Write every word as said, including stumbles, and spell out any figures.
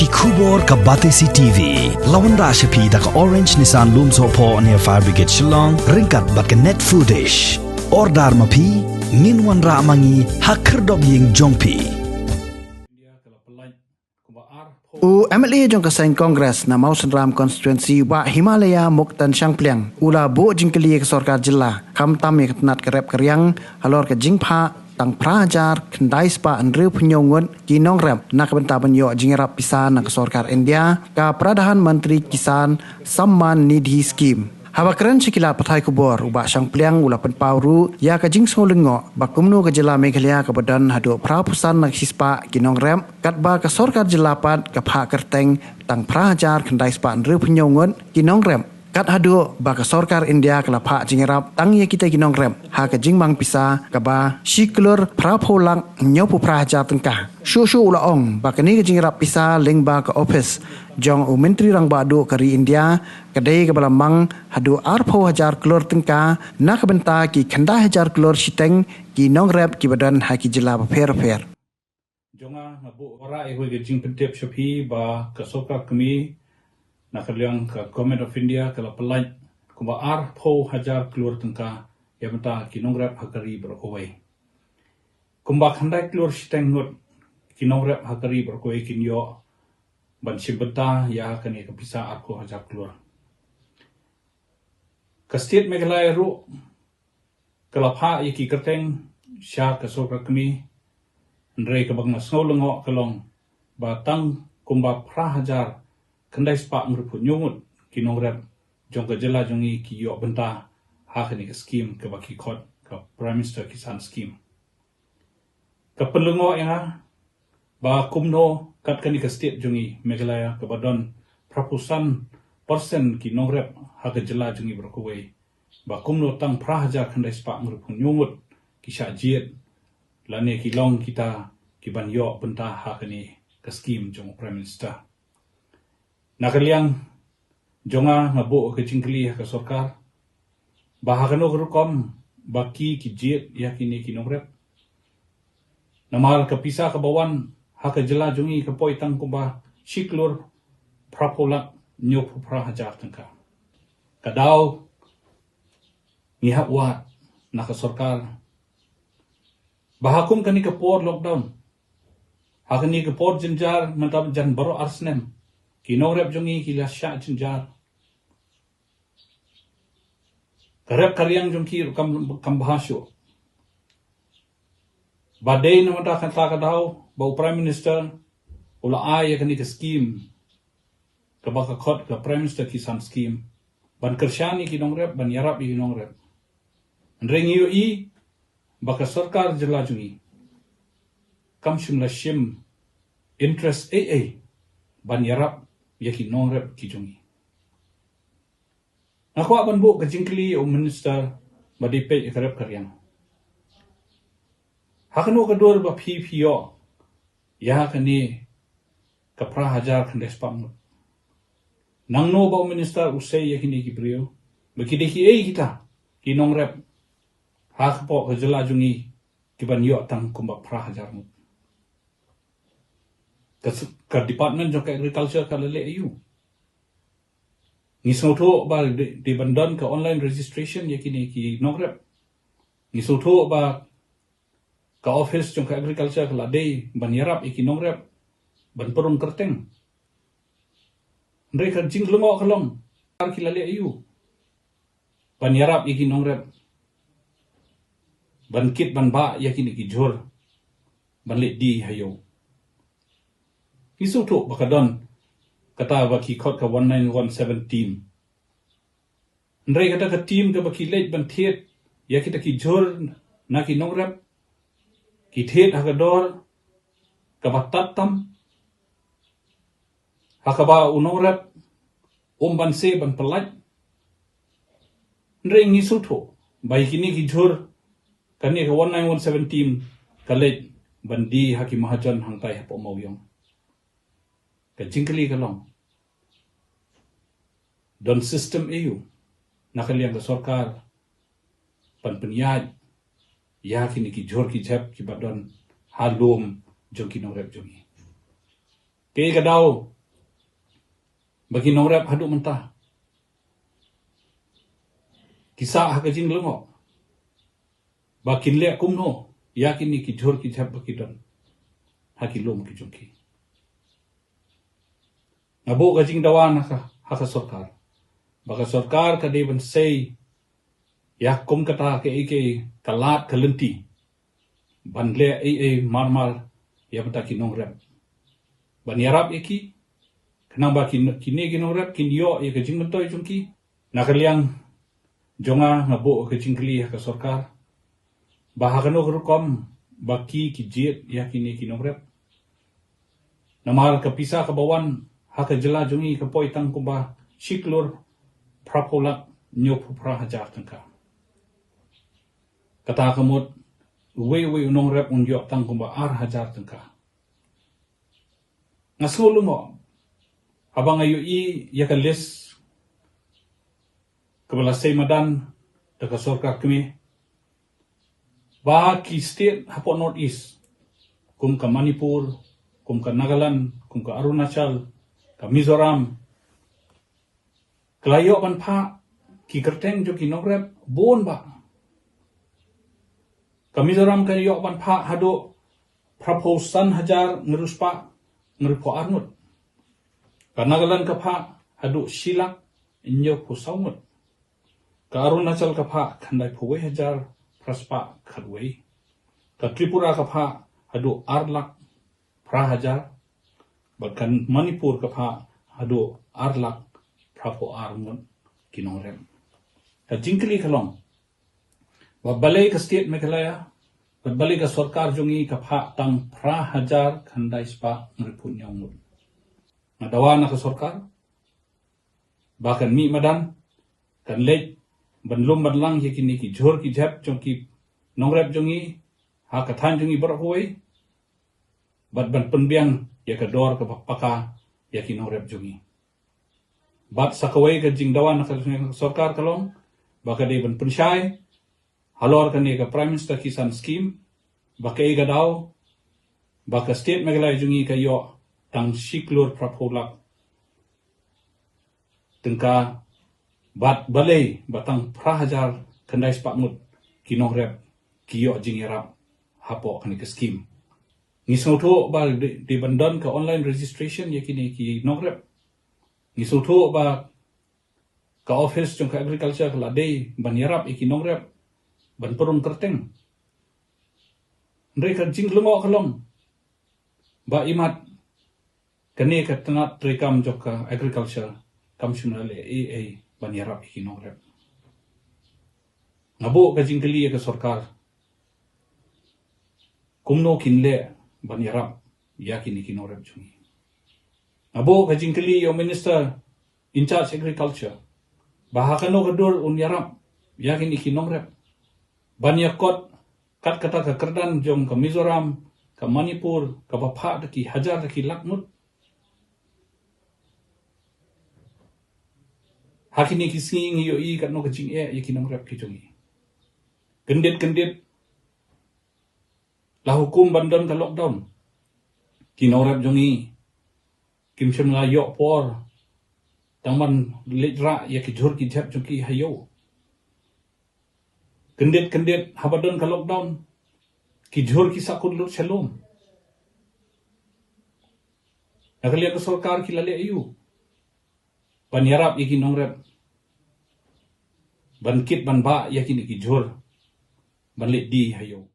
Khubor ka Batesi T V. La wanrah sha phi da ka Orange Nissan Lumsohphoh near Fire Brigade Shillong, ryngkat bad ka Net Foodish. Order ma phi, ngin wanrah ma ngi ha khyrdop ïing jong phi. U M L A jong ka seng Congress na Mawsynram Constituency, Bah Himalaya Muktan Shangpliang, u la buh jingkylli ïa ka sorkar jylla, khamtam ïa ka tnat ka rep ka riang, halor ka jingphah tang phra hajar khyndai spah hynriewphew hynñiew ngut ki nongrep na ka bynta ban ïoh jingïarap pisa na ka sorkar India, ka Pradhan Mantri Kisan Samman Nidhi Scheme. Haba kren sha ki lad pathai khubor, u Bah Shangpliang u la pynpaw ruh ïa ka jingsngew lyngngoh ba kumno ka jylla Meghalaya kaba don haduh phraphew san na ka shispah ki nongrep, katba ka sorkar jylla pat ka phah kyrteng tang phra hajar khyndai spah hynriewphew hynñiew ngut ki nongrep. Kat haduh ba ka sorkar India ka la phah jingïarap tang ïa kita ki nongrep ha ka jingmang pisa kaba shi klur phraphew lak hynñiewphew phra hajar tyngka. Shuh shuh u la ong ba kane ka jingïarap pisa lyngba ka ophis jong u Myntri Rangbah Duh ka ri India ka dei kaba la mang haduh arphew hajar klur tyngka na ka bynta ki khyndai hajar klur shiteng ki nongrep kiba don ha ki jylla bapher bapher. Jong nga, nga buh wanrah ïa kawei ka jingpyntip sha phi ba ka sorkar kmie na ka liang ka Government of India ka la pyllait kumba arphew hajar klur tyngka ïa bynta ki nongrep ha ka ri baroh kawei. Kumba khyndai klur shiteng ngut ki nongrep ha ka ri baroh kawei kin ïoh ban shim bynta ïa kane ka pisa arphew hajar klur. Ka state Meghalaya ruh ka la phah ïa ki kyrteng sha ka sorkar kmie, hynrei kaba nga sngew lyngngoh ka long ba tang kumba phra hajar khyndai spah hynriewphew hynñiew ngut ki nongrep jong ka jylla jong ngi ki ïoh bynta ha kane ka scheme kaba ki khot ka Prime Minister Kisan Scheme. Ka pynlyngngoh ïa nga ba kumno kat kane ka state jong ngi Meghalaya kaba don phraphew san percent ki nongrep ha ka jylla jong ngi baroh kawei, ba kumno tang phra hajar khyndai spah hynriewphew hynñiew ngut ki shah jied lane ki long kita ki ban ïoh bynta ha kane ka scheme jong u Prime Minister. Na ka liang jong nga, nga buh ka jingkylli ha ka sorkar ba ha kano ka rukom ba ki ki jied ïa kine ki nongrep. Namar ka pisa kaba wan ha ka jylla jong ngi ka poi tang kumba shi klur phraphew lak hynñiewphew phra hajar tyngka. Ka daw ngi hap wad na ka sorkar ba ha kum kane ka por lockdown, ha kane ka por jynjar mynta jan baroh ar snem, ki nongrep jong ngi ki la shah jynjar. Ka rep ka riang jong ki ruh kam, kam bha shuh. Ba dei na mynta kata ka daw ba u Prime Minister u la ai ïa kane ka scheme kaba ka khot ka Prime Minister Kisan Scheme ban kyrshan ïa ki nongrep, ban ïarap ïa ki nongrep. Hynrei ngi ïohi ba ka sorkar jylla jong ngi kam shym la shim interest ei ei ban ïarap ïa ki nongrep ki jong ngi. Nga kwah ban buh ka jingkylli ïa u Minister ba dei peit ïa ka rep ka riang. Ha kano ka dur ba phi phi ïoh ïa kane ka phra hajar khyndai spah ngut? Nangno ba u Minister u sei ïa kine ki briew ba ki dei kiei kita ki nongrep ha ka pok ka jylla jong ngi ki ban ïoh tang kumba phra hajar ngut? Ka, ka Department jong ka Agriculture ka la leh aïu? Ngi sngewthuh ba dei, dei ban don ka online registration ïa kine ki nongrep. Ngi sngewthuh ba ka office jong ka Agriculture ka la dei ban ïarap ïa ki nongrep ban pynrung kyrteng. Hynrei ka jinglyngngoh ka long, ar ki la leh aïu ban ïarap ïa ki nongrep ban kit ban bah ïa kine ki jhur ban leit die ha ïew? Ngi sngewthuh ba ka don kata ba ki khot ka one nine one seven team. Hynrei kata ka team kaba ki leit ban thied ïa kita ki jhur na ki nongrep, ki thied ha ka dor kaba tad tam, ha kaba u nongrep um banse ban pyllait. Hynrei ngi sngewthuh ba ïa kine ki jhur kane ka one nine one seven team ka leit ban die ha ki mahajon hangtai hapoh Mawiong. Ka jingkylli ka long, don system aïu na ka liang ka sorkar ban pynïaid ïa kine ki jhur ki jhep kiba don ha lum jong ki nongrep jong ngi? Kaei ka daw ba ki nongrep haduh mynta ki sah ha ka jinglyngngoh ba kin leh kumno ïa kine ki jhur ki jhep ba ki don ha ki lum ki jong ki. Nga buh ka jingdawa na ka, ha ka sorkar, ba ka sorkar ka dei ban sei ïa kum kata kaei kaei ka lad ka lynti ban leh ei ei mar mar ïa bynta ki nongrep, ban ïarap ïa ki, khnang ba ki, kine ki nongrep kin ïoh ïa ka jingmyntoi jong ki. Na ka liang jong nga, nga buh ka jingkylli ha ka sorkar ba ha kano ka rukom ba ki, ki jied ïa kine ki nongrep. Namar ka pisa kaba wan ha ka jylla jong ngi ka poi tang kumba shi klur phra phew lak hynñiew phew phra hajar tyngka. Kata ka mut uwei uwei u nongrep un ïoh tang kumba ar hajar tyngka. Nga sngew lyngngoh haba nga ïohi ïa ka list kaba la sei madan da ka sorkar kmie, ba ki state hapoh North East, kum ka Manipur, kum ka Nagaland, kum ka Arunachal, ka Mizoram, ka la ïoh ban phah ki kyrteng jong ki nongrep bun bah. Ka Mizoram ka ïoh ban phah haduh phra phew san hajar hynriew spah hynriew phew ar ngut. Ka Nagaland ka phah haduh shi lak hynñiew phew saw ngut. Ka Arunachal ka phah khyndai phew wei hajar phra spah khatwei. Ka Tripura ka phah haduh ar lak phra hajar. Bad ka Manipur ka phah haduh ar lak phra phew ar ngut ki nongrep. Ka jingkylli ka long ba balei ka state Meghalaya bad balei ka sorkar jong ngi ka phah tang phra hajar khyndai spah hynriew phew hynñiew ngut. Nga dawa na ka sorkar ba kan mih madan, kan leit ban lum ban lang ïa kine ki jhur ki jhep jong ki nongrep jong ngi ha ka thaiñ jong ngi baroh kawei, bad ban pynbiang ïa ka dor kaba paka ïa ki nongrep jong ngi. Bad sa kawei ka jingdawa na ka sorkar ka long ba ka dei ban pynshai halor kane ka Prime Minister Kisan Scheme, ba kaei ka daw ba ka state Meghalaya jong ngi ka ïoh tang shi klur phra phew lak tyngka, bad balei ba tang phra hajar khyndai spah ngut ki nongrep ki ïoh jingïarap hapoh kane ka scheme. Ngi sngewthuh ba dei, dei ban don ka online registration ïa kine ki nongrep. Ngi sngewthuh ba ka office jong ka agriculture ka la dei ban ïarap ïa ki nongrep ban pynrung kyrteng. Hynrei ka jinglyngngoh ka long ba imat kane ka tnat treikam jong ka agriculture kam shym la leh ei ei ban ïarap ïa ki nongrep. Nga buh ka jingkylli ïa ka sorkar kumno kin leh ban ïarap ïa kine ki nongrep jong ngi. Nga buh ka jingkylli ïa u Minister in charge Agriculture ba ha kano ka dur un ïarap ïa kine ki nongrep ban ïakot kat kata ka kyrdan jong ka Mizoram, ka Manipur, kaba phah da ki hajar da ki lak ngut. Ha kine ki sngi ngi ïohi katno ka jingeh ïa ki nongrep ki jong ngi. Kyndit kyndit la hukum ban don ka lockdown, ki nongrep jong ngi kim shym la ïoh por tang ban leit rah ïa ki jhur ki jhep jong ki ha ïew. Kyndit kyndit haba don ka lockdown, ki jhur ki sahkut lut sha lum. Na ka liang ka sorkar ki la leh aïu ban ïarap ïa ki nongrep ban kit ban bah ïa kine ki jhur ban leit die ha ïew?